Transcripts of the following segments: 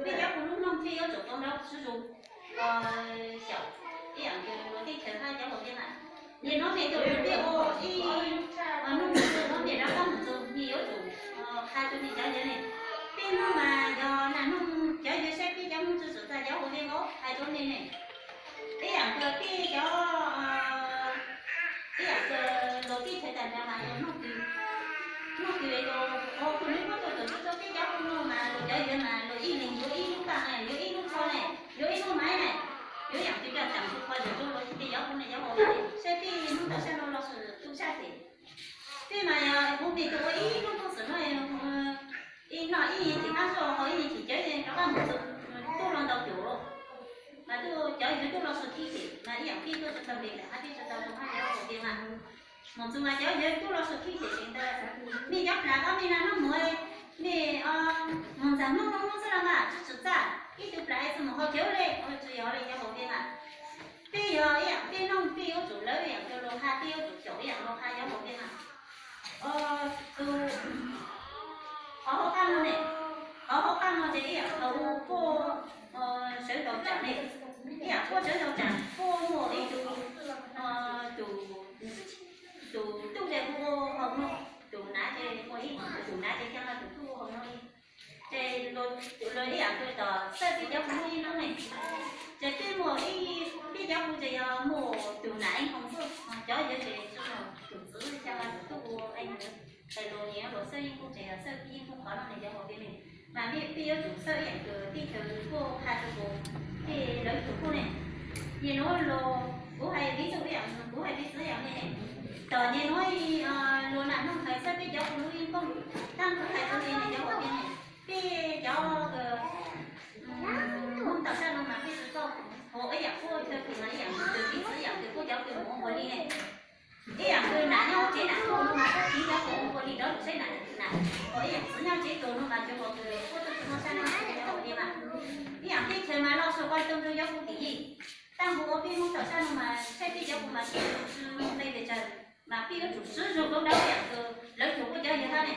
Peb cov hu lub nug thiaj yuav tsum tau nrog sib zus xyaum ib yam nkaus luag teb chaws hab cov hauv yeeb na. Nim no me tub peb ua ib nub no me rov qab mus txug me yuav tsum hais rua me cov yawg ne. Peb nub mas yog nag nub cov yawg saib peb cov nub tsi tsum txag cov hauv yeeb os, hais rua me ne. Ib yam kws peb cov, ib yam kws luag teb chaws tag nrho mas luag nug kws, nug kws luag, kuv nub muab tug tawm tsi rua peb cov hu no mas luag cov yawg mas luag ib leeg yuav ib lub paj ne, yuav ib lub tsho ne, yuav ib lub maiv ne, yuav yam kws coj taam tsi qho yawg rua luag teb chaws hu ne cov hauv yeeb ne. Saib peb nub tawm sab no los sis tub sab pem. Peb mas yog hu me tub ua ib lub koob xwm no, ib noj ib yeej chim qab zuaj, haus ib yeej chim cawv, rov qab mus txug tub los ntau caum, mas tub cov yawg tub los su khib pem mas ib yam peb tuaj tsi tau le lawm hab peb tsi tau zoo hab cov hauv yeeb mas. Mus txug mas cov yawg tub los su khib pem ntawd, me cov plam koj me nag nub mus, me mus ntxag nub nub xwb los mas tsi tsum txaj, ib tug plam tsi mus haus cawv le, tsi yog le cov hauv yeeb mas. Peb yog ib yam peb nug peb yuav tsum lawv ib yam kws luag qha, peb yuav tsum xyaum ib yam luag qha cov hauv yeeb mas. Tus qhov hauv qab no ne, qhov hauv qab no ces ib yam thaum puab sawv tau tsaam ne, ib yam puab sawv tau tsaam puab muaj ib tug, tus tub ces hu ua Hau Mloog, tus nav ces hu ib, tus nav ces xyaa los tus tub hu ua Hau Mloog. Ces luag ib yam kws tom xawb peb cov hu lub yeeb nub ne, ces peb muaj ib, peb cov hu ces yog muaj tus nam ib hoo xwb, cov yawg ces tsi muaj, tus txwv xyaa los tus tub hu ua Eej Lwv. Ces luag nim no luag xawb yeeb kuj ces yog xawb peb yeeb kuj qhov no ne cov hauv yeeb ne. Mas peb yuav tsum xawb ib yam kws teb chaws kuj qha rua kuv, peb lawv tug kuj ne. Nim no los kuv hais piv txwv ib yam, kuv hais piv txwv ib yam ne, tom nim no luag nam noog hais xawb peb cov hu lub yeeb koob, tab kuv hais rua nej ne cov hauv yeeb ne, peb cov Hmoob tawm sab no mas peb tsi tau hu ib yam puab chaw kws mas ib yam kws piv txwv ib yam kws puab cov kws mus ua li ne. Ib yam kws nam nyob tsev nam tuaj no mas puab piv cov kws ua li rov lug saib nam, nam, ib yam txwv nyob tsev tuaj no mas cov kws puab tuaj tsi muaj sab nab cov hauv yeeb mas. Ib yam teb chaws mas loj sua koj tau rua cov hu tim yij, tab hu ua peb Hmoob tawm sab no mas saib peb cov hu mas tsi nqe pes tsawg, mas peb yuav tsum sib zug nkaus nraug ib yam kws lawv tug puab cov yawg hab ne.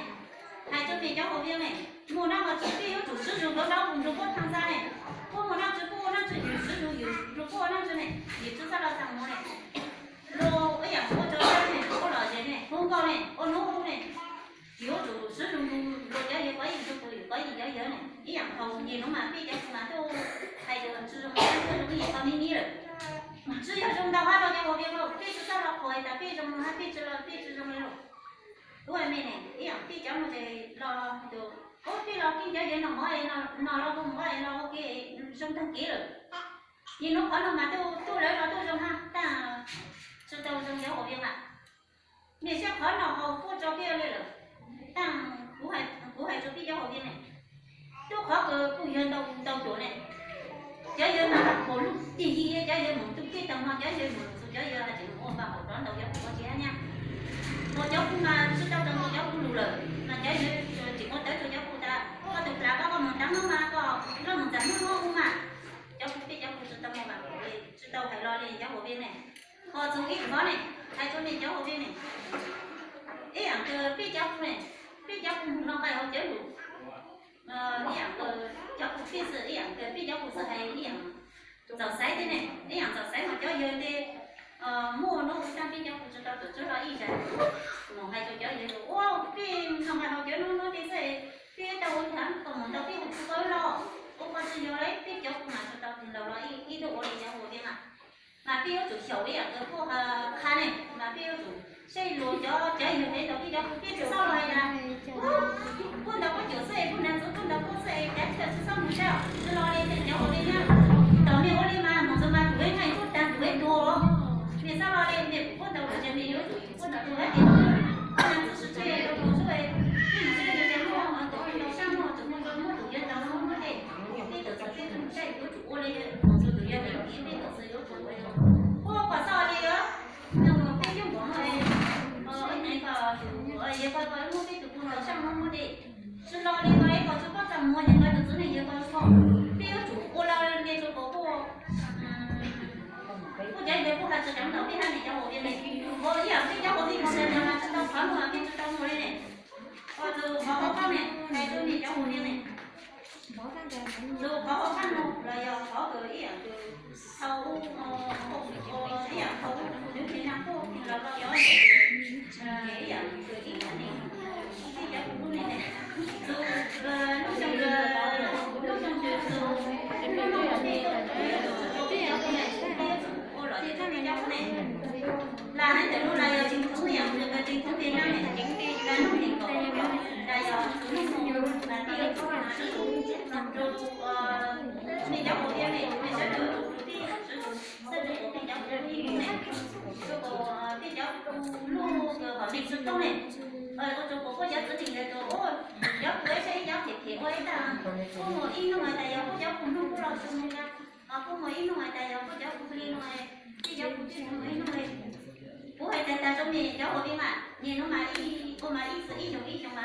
Hais rua nej cov hauv yeeb ne, muaj nab muaj tswv peb yuav tsum sib zug nkaus nraug nrug puab thaaj xab ne. Puab muaj nab tswv puab ua nab tswv, yug sib zug yug nrug puab ua nab tswv ne, yug tsi txhob los txag muag ne. Luag ib yam ua rau sab ne, ua lom zem ne, hu nkauj ne, ua nub ua ne, yuav tsum sib zug nrug luag cov yawg, kov yeej nrug kuv, yug kov yeej cov yawg ne. Ib yam thaum nim no mas peb cov hu mas tuaj hais yog tsi zoo, tuaj zoo ib yam qhov me me lawm. Tsi yog zoo ntau hab los cov hauv yeeb lauj, peb tsi txhob los qhuas tas peb zoo hab peb tsi los peb tsi zoo li lauj. Ua me ne, ib yam peb cov no ces los tus, ua peb los peb cov yawg no mov no los kuj mov los ua ke zoo tag kev lawm. Nim no qhov no mas tuaj, tuaj lawv los tuaj zoo hab, tab tsi tau zoo cov hauv yeeb mas. Nej saib qhov no hauv puab tso peb li lawm, tab kuv hais rua peb cov hauv yeeb ne, tub qhov kws kuj yawg ntau ntau cuam ne, cov yawg mas puag lub tij yij, cov yawg mus ntuj teb taag no, cov yawg mus lug txug cov yawg tseem mus ua npaj hauv rov ntau cov kuj ua tsi hab nyab. Ua cov kuj mas tsi tau tau cov kuj lug lawm mas cov yawg tseem ua tawv rua cov kuj tas, koj tus plam koj, koj mus taag nub mas koj, koj mus ntxag nub nub kuj mas. Cov kuj peb cov kuj tsi tau mus mas tsi tau hais los li cov hauv yeeb ne. Ho txug ib qhov ne, hais rua nej cov hauv yeeb ne, ib yam kws peb cov kuj ne, peb cov kuj mus noj nqaij hauv cawv lug, ib yam kws cov kuj peb xwb, ib yam kws peb cov kuj xwb hais ib yam txaus xaiv thiab ne, ib yam txaus xaiv mas cov yawg ntawd muaj nub ua tsaab peb cov kuj tsi tau tuam tsuab los ib zag. Mus hais rua cov yawg lug ua peb noj nqaij hauv cawv nub nub tej xwb, peb tau ua thav koj mus ntau peb hu tsi tau los, ua koj tsi yog le peb cov kuj mas tsi tau laus los ib tug ua li cov hauv yeeb mas. Mas peb yuav tsum xyaum ib yam kws puab qha ne, mas peb yuav tsum saib luag cov, cov yawg ntawd tau peb cov kuj peb tsi txhob los hais tas puab ntaus puab cuam xwb, puab ntaus txwv puab ntaus puab xwb, cav tsi txhob mus saib, tsi los li cov hauv yeeb na. Tom mej ua li mas mus txug mas tus peb nqaij tub taag tus peb tuag. Mej txhob los li, mej kuj puab ntaus luag ces mej yuav tsum puab ntaus luag hab ces, puab ntaus txwv tsi tsi, tus tub tub, peb mus saib yawg ces muab tus tub ntaus sab muab tus tub ntaus muab tus yawg ntaus muab muab tej, peb tug txwv peb tsi mus saib yuav tsum ua li, mus txug tus yawg ntawd peb tug txwv yuav tsum ua li. Puab kom txhob li os, peb coob npaum no, yawg ko muab peb tus tub ntaus sab muab muab tej, tsi los li ko es kom tsi paub txaj muag, yawg ko tus txwv ne yawg ko ko, peb yuav tsum ua li rua kom puab, puab cov yawg puab has tsi rov ntaus peb hab ne cov hauv yeeb ne. Ua ib yam peb cov hauv yeeb mus tas mas tsi tau qhov nuav peb tsi tau mus li ne. Ua tus qhov qhov qab ne, hais rua nej cov hauv yeeb ne. Tus qhov hauv qab no los yog qhov kws ib yam kws thaum ub, ib yam thaum ub nws tsis nag kuj los los yog ib yam kws ib yam ne, ib yam kws lub ne, tus lub xyoo, lub xyoo twg tus lub no tej ua los tej cov ne. Las hais ntawm no los yog tsis thoob yam kws tsis thoob pes nab ne, las nub tim kaum peb los yog tus nub mus las tej tus na sib tus rau tus me cov hauv tiag ne, me sawv daws tus tij sawv tus txhawb tus me cov hauv tiag ne, tus tij cov lub kws hom nej tsis toob ne. Ua rau kuv kuj cov txwv tim ntawd tus ua cov kuv ib sab ib cov phem phem ua ib tag, kuj mus ib hnub hais tas yog kuj cov kuv hnub kuj los xyoo li na, kuj mus ib hnub hais tas yog kuj cov kuv hli no, tej cov kuv tij mus ib hnub li. Kuv hais tas tas rau me cov hauv tiag mas nyem no mas ib ua mas ib txwv ib xyoos ib xyoos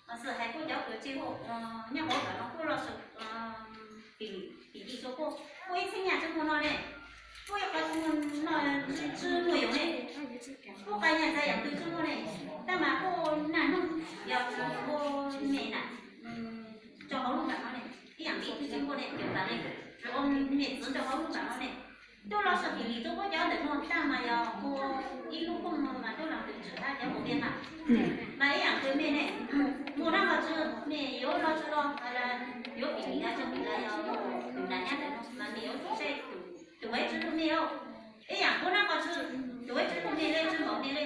mas xwm hais kuj cov kws tsis ua nyob hauv tom no kuj los xwm tim tim tim rau kuj, kuj ib txhiab nyaj tsis muaj no ne, kuj ib qho tsis muaj no, tsis muaj yoov ne, kuj qas nyaj ntxhais yam twg tsis muaj ne, tab mas kuj nag hnub yog kuv ua me na rau hauv lub nram no ne, ib yam li twg tsis muaj ne, cov tas ne, tsuas ua me txwv rau hauv lub nram no ne. Tuaj los xwm tim lis rau kuj cov ntawm no tag mas yog ua ib lub kooj no mas tuaj los twm tswm hab cov hauv tiag mas, mas ib yam kws me ne, mus nab qhov twg me yuav los tsis los, yuav tim lis los tsis tim lis, yog mus tus nas nyab ntawm no mas me yuav tsum saib tus haiv tsis tus me os. Ib yam kuv nab qhov twg tus haiv tsis tus me le, tsis npaum me le,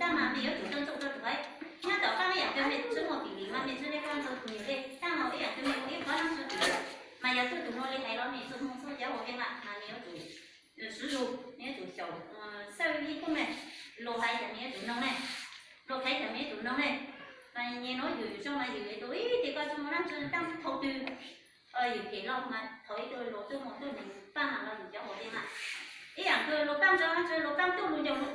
tab mas me yuav tsum tau txaus rau tus haiv. Nyob tom qab ib yam kws me tsis muaj tim lis mas me tsis le koj ntxog tus me le, tab mas ib yam kws me ua ib qhov nab tsis tim lis, mas yog tuaj tus no li hais los me txhua moo txhua cov hauv tiag mas, mas me yuav tsum sib zug, me yuav tsum xyaum, xawb ib kooj ne, luag hais tas me yuav tsum noog ne, luag hais tas me yuav tsum noog ne. Mas nyem no yus yus zoo mas yus tus ib tis koj tsis mus nab tsis taab thaum twg, yus phem los mas thaum ib tug luag tuaj mus tuaj nws paab mas los yus cov hauv tiag mas, ib yam kws luag paab ntsoov nab tsis luag paab tuaj lug ncaus luag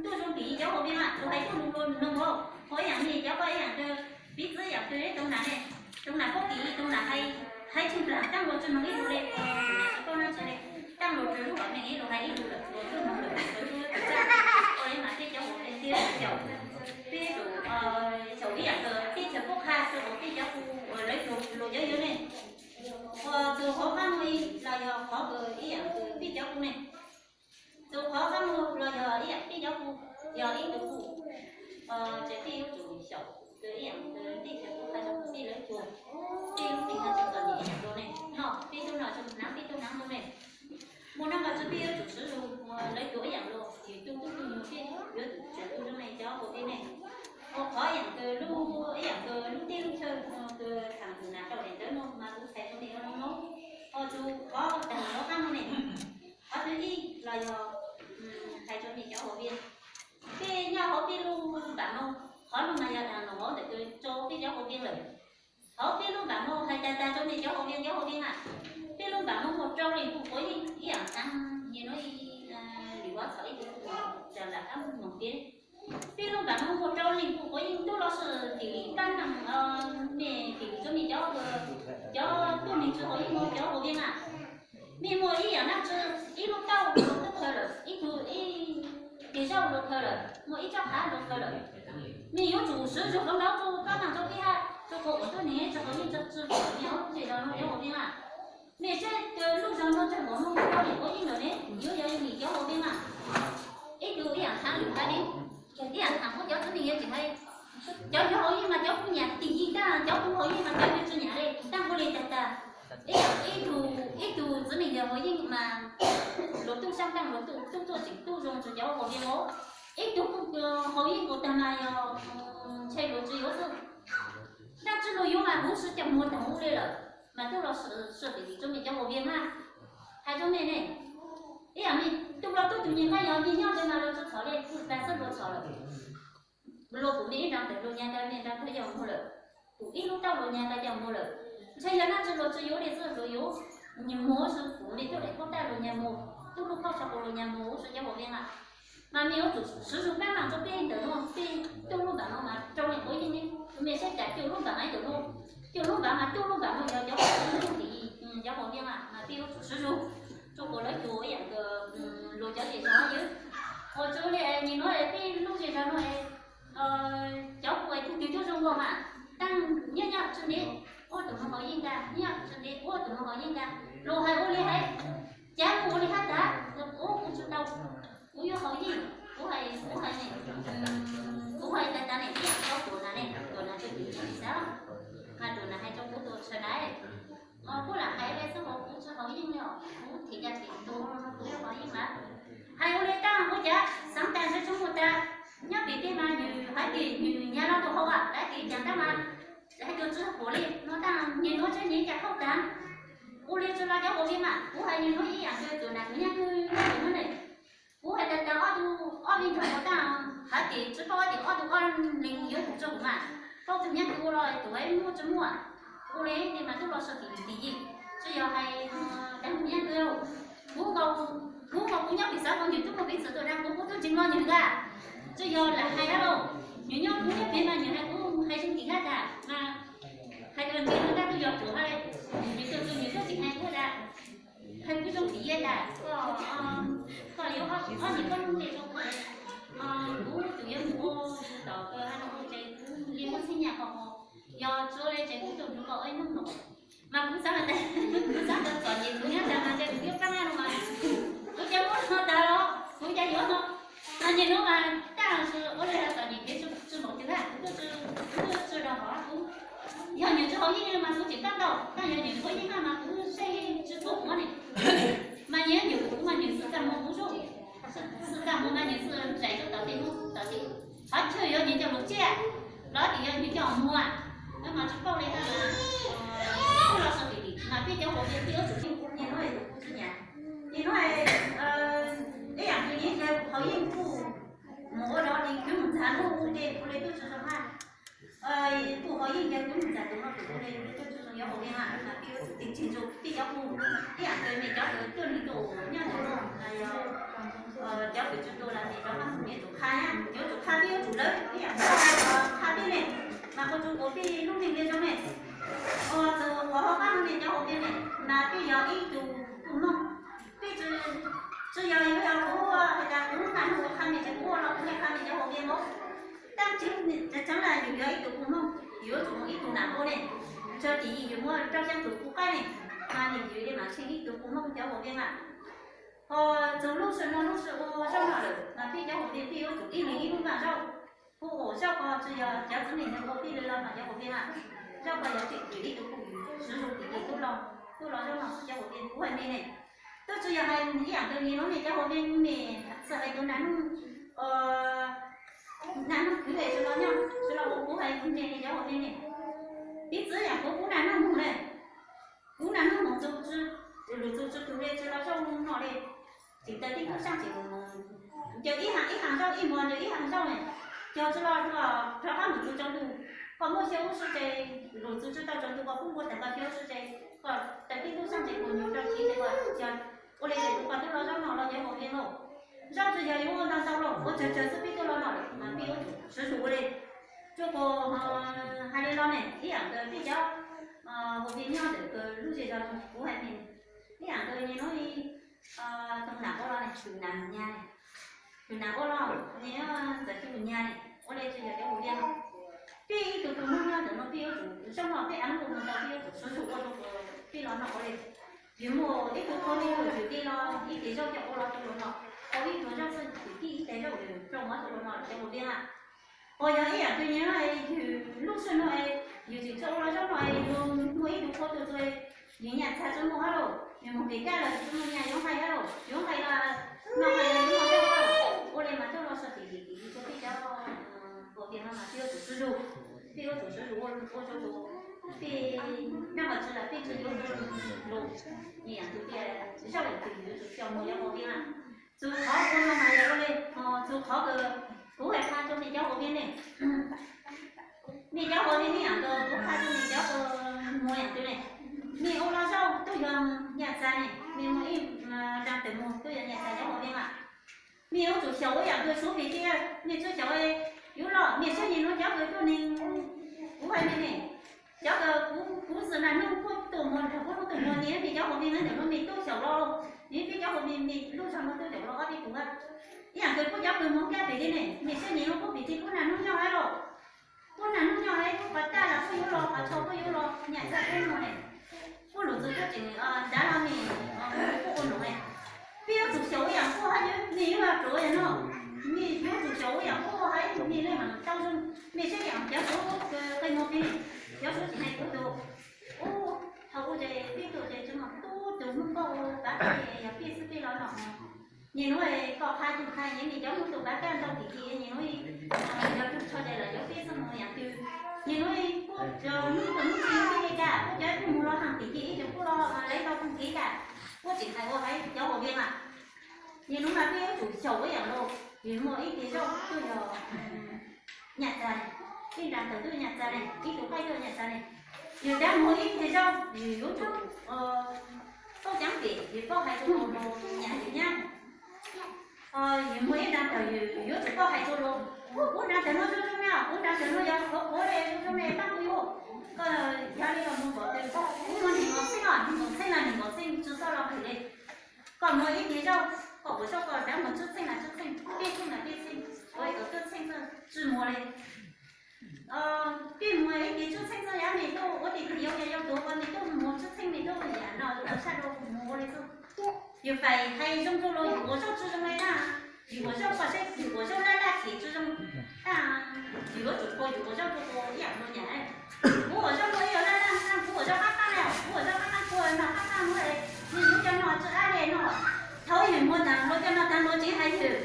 tuaj zoo tim cov hauv tiag mas luag hais tuaj lug luag noog os. Ho ib yam me cov koj ib yam kws piv txwv ib yam kws ib tug nas ne, tug nas pob kis tug nas hais tshee plag taab luag tsis noog ib lus le, tug nas tsis paub nab tsis le, taab luag tsis lub kom me luag hais ib lus lawm luag tuaj noog lawm luag tuaj txaj. Ua li mas tej cov hauv tiag xyaum, peb xyaum ib yam kws peb txhawm pub qha rau tej cov kuv uas lawv luag cov yawg ne, ua tus qhov qab muag los yog qhov kws ib yam kws peb cov kuv ne, tus qhov qab muag los yog ib yam peb cov kuv, yog ib tug kuv, ces peb yuav tsum xyaum kws ib yam kws tej txhawm pub qha rau peb lawv cuag, peb lub neej no txom nyem ib yam nkaus ne, no peb tub no tsis hnaav peb tub hnaav nkaus ne. Mus nab qhov twg peb yuav tsum sib zug, lawv cuag ib yam nkaus, yus tug tub tug nyuag peb yuav tsum tsum tug zoo ne cov hauv tiag ne. Ua qhov ib yam kws lub, ib yam kws lub teb lub chaw kws thaam tus nas rau daim ntawv no mas kuv txhais rau nej no no, ua tus qhov tag qhov qab no ne. Qhov thib ib los yog hais rau nej cov hauv tiag, peb nyob hauv peb lub npaam no, qhov no mas yog dag los hauv ntawm kws rau peb cov hauv tiag lawm. Hauv peb lub npaam no hais tag tag rau nej cov hauv tiag cov hauv tiag mas, peb lub npaam no muaj rau leej kuj quav yeej ib yam thav nyem no, lwm ua txhom ib tug kuj mus ram nram qab moog tiag. Peb lub npaam no muaj rau leej kuj quav yeej tub los sis tim lis pab neeg, me tim lis rau nej cov, cov tuab neeg tsis hauv yeej no cov hauv tiag mas, mej muaj ib yam nab tsi, ib lub taub luag khaws lawm, ib tug ib, tes zaub luag khaws lawm, muaj ib tsob qhav luag khaws lawm, mej yuav tsum sib zug hloov hlauv rau pab neeg rau peb hab, rau qhov uas tuab neeg tsis hauv yeej tsis tsi, mej hauv lub zej zog no cov hauv tiag mas, mej saib kws lub zog no tseem muaj rau leej kuj quav yeej lawm ne, yuav yog li cov hauv tiag mas, ib tug ib yam thav lwm tag ne, ib yam thav kuj cov txiv neej yuav tsis hais, cov yuav hauv yeej mas cov kuj nyam tim yig tag, cov kuj hauv yeej mas cov yuav tsis nyam li, tag kuj li tag tag. Ib, ib tug, ib tug txiv neej yog hauv yeej mas luag tub saab taaj luag tub, tub tuaj tseem tub zoo tsuas cov hauv yeej os. Ib tug kuj hauv yeej kuj tag mas yog ntshe luag tsis yuav xwb. Dab tsi luag yuav mas huv si coj muag tag huv li lawm, mas tub los sim tim lis rau mej cov hauv yeej mas. Hais rau mej ne, ib yam mej tub los tub tus nyiag kab yog mej nyob ntawd mas luag tsis txhom li, kuj tag xwb luag txhom lawm. Luag pum mej ib nrab ntawm luag nyag kab mej nrab kab yog muag lawm, pum ib lub taub luag nyag kab yog muag lawm. Ntshe yog nab tsi luag tsis yuav li xwb luag yuav, nyiag muag huv si pum mej tub daim paub tab luag nyag muag, tub lub paub tso pum luag nyag muag huv si cov hauv yeej mas. Mas mej yuav tsum sib zug pab neeg rau peb ntawm no, peb tub lub npaam no mas rau leej kuj yeej ne, mej saib cas cuaj lub npaam ib ntawm no, cuaj lub npaam mas tub lub npaam no yog cov hauv yeej, cov hauv yeej mas, mas peb yuav tsum sib zug, rau qhov lawv cuag ib yam kws luag cov zej zog yawg. Ua tsaug li nim no peb lub zej zog no, cov kuj tug twg tub zoo nkaus mas, taaj nyob nyob tsi ne, ua tus no hauv yeej ntag. Nyob tsis ntev ua tus no haus yeej ntag, luag hais ua li hais, cas mus ua li hais tas, ua kuv tsis tau, kuv yuav haus yeej, kuv hais, kuv hais, kuv hais tas tas ne, ib yam tau tuam nas ne, tuam nas tus twg tsis xav, mas tuam nas hais rau kuv tus sawv daws, kuv lam hais li xwb hos kuv tsis haus yeej li os, kuv them cas them tus no kuv yuav haus yeej mas. Hais ua li tas ua cas xav tas ntshe tsis muaj tas, nyob pem tej mas nws hais tias nws nyiam los tus haus as, hais tias cas tab mas hais tias tsis haum li no tas, nyias nuav tsis nyias cas haus tas. Ua li tsis los cov haus yeej mas kuv hais nyias nuav ib yam nkaus, tuam nas kuv nyab twg nyiam tus nuav ne. Kuv hais tas tas ob tug ob vij nrog ua tas, hais tias tsis paub tias ob tug ob leeg yuav tus tsis haum mas, paub tus nyab twg ua los tus muaj tsis muaj. Ua li ne mas tub los sawv tim tim yim, tsis yog hais tas tus nyab twg, kuv nkaus, kuv nkaus kuv nyob pem xav nkaus nws tub muaj peev xwm tuaj dag kuv, kuv tub tseem los nws ntag. Tsis yog lam hais dab laug, nws nyob kuv nyob pem mas nws hais kuv hais zoo tim hab tas mas hais tias nws ntag twb yog tuam hab, nws tuaj txug nws twb tsis hais kuv tas, hais kuv zoo tim yim tas, koj yuav ob nyuag koj nug li zoo, kuv tus yuav mus ua tom hab no ces kuv li muab txheeb nyaj koj ho, yog tsuav li ces kuv tuaj nrug koj ua ib hnub no. Mas kuv xav tas, kuv xav tas txom nyem kuv nyob tas mas ces kuv yuav paab no mas, kuv ces muab no tas los kuv ces yuav no. Mas nyem nuav mas tab sis ua li txom nyem kev tsis npaum twg hab, kuv tuaj tsi, kuv tuaj tsi rau hov kuv, yog nws tsis haus yeej li mas kuv tseem tab ntau, tab yog nws haus yeej hab mas kuv seb tsis txhua kuv ne. Mas nws yuav nyuam kuv mas nws xwm txaj muag kuv zog, xwm txaj muag mas nws xwm zais rau tom tej nub tom tej, hov chaw yuav nws coj lug tsiaj los tim yog nws coj muag, mas tsis paub li hab. Kuv los sawv tim tim mas peb cov haus yeej peb yuav tsum nyem nuav kuv tsis nyam, nyem nuav ib yam nws nyiam ces haus yeej kuj mus ua dog li kuv mus ntxag nuav kuv le kuv le tuaj tsis zoo hab. Kuj haus yeej ces kuv mus ntxag tus no tus kuv le tuaj tsis zoo yuav haus yeej mas peb yuav tsum tig tsis ntsu peb cov kuj ib yam nkaus mej cov kws tuaj nws tus nyob ntawm no, cov kws tsis tus los mej cov mas mej tsum qha, yuav tsum qha peb yuav tsum lawv ib yam nkaus qha peb ne, mas kuv tsum kuv peb lub neej le zoo ne. Txug qhov hauv qab no mej cov haus yeej ne, mas peb yog ib tug kws moog, peb tsis yog yuav yog kuv has tas kuv naj nug qha mej ces kuv ua los kuv qha mej cov haus yeej nkaus. Tab tseeb tseeb le yus yog ib tug kws moog, yus yuav tsum moog ib tug nam npua ne, tso tim yim yus muaj rau xyaa tug kws qaib ne, mas nws yus le maam tsheej ib tug kws moog cov haus yeej mas. Ho txug lub sij no lub sij ua zaub no lawm mas peb cov haus yeej peb yuav tsum ib leeg ib lub npaaj zaub. Kuv ua zaub ko tsis yog cov txiv neej ua peb le los mas cov haus yeej mas, zaub ko yog tseem yus ib tug kws yus siv zug tim yim tub los, tub los zaub no xwb cov haus yeej kuv hais mej ne. Twb tsis yog hais ib yam nkaus li no mej cov haus yeej mej txawm hais tus nam nug, nam nug kwv le tsis los nyob tsis los ua kuv hais mej ne cov haus yeej ne. Piv txwv yam kuv kuv nam nug moog le, kuv nam nug moog txug, lug txug tsis tug le tsis los zaub no le, tseem tawm tib tub saab tseem moog, ncaws ib haag ib haag zaub ib npua ncaws ib haag zaub ne, cog tsis los rov qab moog txug tsaus ntuj, koj muab xya ub sib tse, lug txug tsis tau tsaus ntuj koj pub npua tawm koj xya ub sib tse, koj tawm tib tub saab tseem moog nyuag rau txiv tse koj cog, ua le tseem tug koj tub los zaub no los cov haus yeej lauj. Zaub tsis yog yuav ua ntau ntau lauj, ua tsawg tsawg xwb peb tub los no lawm mas peb yuav tsum siv zug ua le. Tsuas kuv hais li no ne ib yam nkaus peb cov haus yeej nyob ntawm kws lub zej zog kuv hais mej, ib yam nkaus nyem nuav tug nam ua los ne, tug nam nyag ne, tug nam ua los ne, txawm tug nyag ne, ua le tsis yog cov haus yeej. Peb ib tug kws moog nyob ntawm no peb yuav tsum zaub no peb aav moog ntau peb yuav tsum siv zug ua rau peb los no ua le. Yus muaj ib tug qhua tug yus tij los ib teg zaub coj ua los rau los no, ua ib tug zaub xwb yus tij ib teg zaub yus rau mov rau los no cov haus yeej mas. Ho yog ib yam nkaus nyem nuav yus lub sij nuav yus tseem tsis ua los zaub no yus muaj ib tug qhua tug txug yus nyaj txag tsis muaj hab lauj, yus moog pem kab los tsis muaj nyaj yuav nqaij hab lauj, yuav nqaij los noj nqaij los yuav noj zaub hab lauj, ua le mas coj los sab tim tim tim rau peb cov haus yeej no mas peb yuav tsum siv zug, peb yuav tsum siv zug ua rau peb nyob qhov twg los peb tsis yuav lug, yam tus tias zaub yam twg yus yuav tsum coj moog cov haus yeej mas. Txug qhov ua no mas yog ua le, txug qhov kws kuv hais qha rau mej cov haus yeej ne, mej cov haus yeej ne yam nkaus kuv qha rau mej cov kws muaj yam twg ne, mej ua los zaub tub yog nyaj txag ne, mej muaj ib zaag tawm moog tub yog nyaj txag cov haus yeej mas. Mej yuav tsum xyaum ua yam nkaus suav pem tej, mej tsis xyaum yuav los mej saib nyem nuav cov kws tuab neeg, kuv hais mej ne, cov kws kuv, kuv xwm nam nub kuj tuaj muag nrog kuv lub tuaj muag ne, mej cov haus yeej ntawm nuav mej tub xyaum los, ne peb cov haus yeej mej lub zog nuav tub xyaum los ob peb tug hab. Ib yam nkaus kuv cov kws moog kab pem tej ne, mej saib nyem nuav kuv pem tej kuv nam nub nyob hab los, kuv nam nub nyob hab kuv pas tag los kuj yuav los, pas tsho kuj yuav los, nyaj txag kuj muaj ne. Niaj hnub koj qha tus qha yeej cov mus tus pab kaj ntau tim tim, niaj hnub cov tug tsho ces lawv cov peb txog mus yam twg. Niaj hnub kuj cov hnub tus hnub tsis yog peb li cas, kuj cov peb mus los haus tim tim ib cov kuj los lawv tau koom kev cas, kuj tseem hais ua hais cov ua vias mas. Niaj hnub mas peb yuav tsum xyaum ua yam los, yus muaj ib tug zauj tuaj yog nyam txag ne, ib nra tawm tuaj nyam txag ne, ib tug qaij tuaj nyam txag ne. Yus cov muaj ib tug zauj yus yuav tsum paub cov pem, yus paub hais rau los nyam yus nyab. Yus muaj ib nra tawm yus yuav tsum paub hais rau los, kuv nra tawm no zoo zoo na, kuv nra tawm no yog qhuav qhuav le zoo zoo le pab kuv yuav. Koj yog li los mus npaum twg koj muaj nees nkaum txheej os, nees nkaum txheej los nees nkaum txheej tsis txhob los hwm li. Koj muaj ib tug zauj, koj ua zauj koj rov mus tswj txheej los tswj txheej, peb txheej los peb txheej, ua ib tug tswj txheej tsis muaj li. Peb muaj ib tug tswj txheej txog yam me tub ua tis yau yau tuav ua me tub mus tswj txheej me tub yam no tau sab rau mus ua li xwb. Yus fais hais zoo rau los yus ua zauj tsis zoo li na. Yus ua zauj koj seb yus ua zauj laj laj them tsis zoo. Yus yuav tsum qhuas yus ua zauj rau ib yam luag yam. Kuv ua zauj luag ib yam laj laj, kuv ua zauj qab qab na, kuv ua zauj qab qab, kuv ua no qab qab no, niaj hnub cov no tsis ab li no. Thaum yus muaj tag luag cov no tag luag tseem hais yus.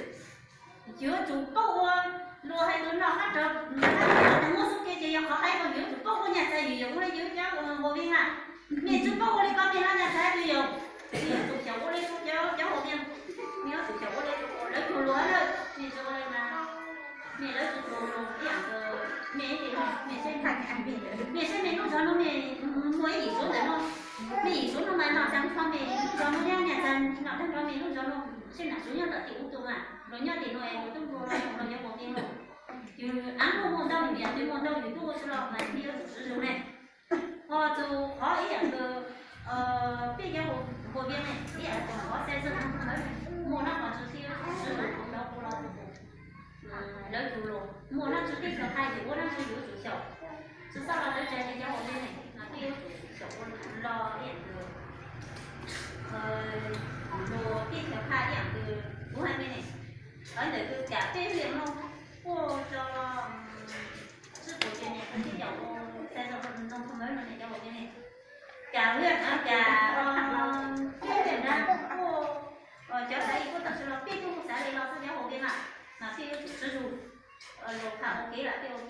Yus yuav tsum paub ua luag hais tus no qab rau, tag muab xub ke ces yog qhov hais rau yus yuav tsum paub ua nyam txag yus yog ua li yus cov ua vias na. Mej tsis paub ua li ko mej los nyam txag twg yog, yus yuav tsum xyaum ua li cov ua vias. Mej yuav tsum xyaum ua li lawv tug luag na, mej tsis ua li mas mej lawv tug luag ib yam, mej ib, mej saib mej lub zog no mej muaj ib yim suav ntawm no, mej yim suav no mas noj tag nrho mej lub zog no, nyam txag noj tag nrho mej lub zog no, seb nam suav nyob tom tim ub tus mas luag nyob tim no es luag tub nplua los luag nyob ua vias los. Yus av muaj muaj ntau yus yam twg muaj ntau yus tub ua tsis los mas mej yuav tsum zus ne. Ho tus qhov ib yam tus peb cov ua vias ne, ib yam tus qhov xaiv xwb, muaj nab qhov tswv tib ua zus rau kuv los lawv tus luag, muaj nab tswv tib xyaum qha yus ua nab tswv yus yuav tsum xyaum. Tsis txhob los lawv tsa cov ua vias ne, peb yuav tsum xyaum ua los ib yam tus luag tib xyaum qha ib yam tus kuv hais me ne. Qhov ntawm tus kam peb liam no kuj tso sib pum ces niam tij cov ua xaiv zoo zoo no ne cov ua vias ne. Kam liam no kam peb liam na kuj cov xaiv yus kuj tam sim los peb tug xav li los xwb cov ua vias mas, mas peb yuav tsum sib zus. Luag qha ua kev los peb ua kev,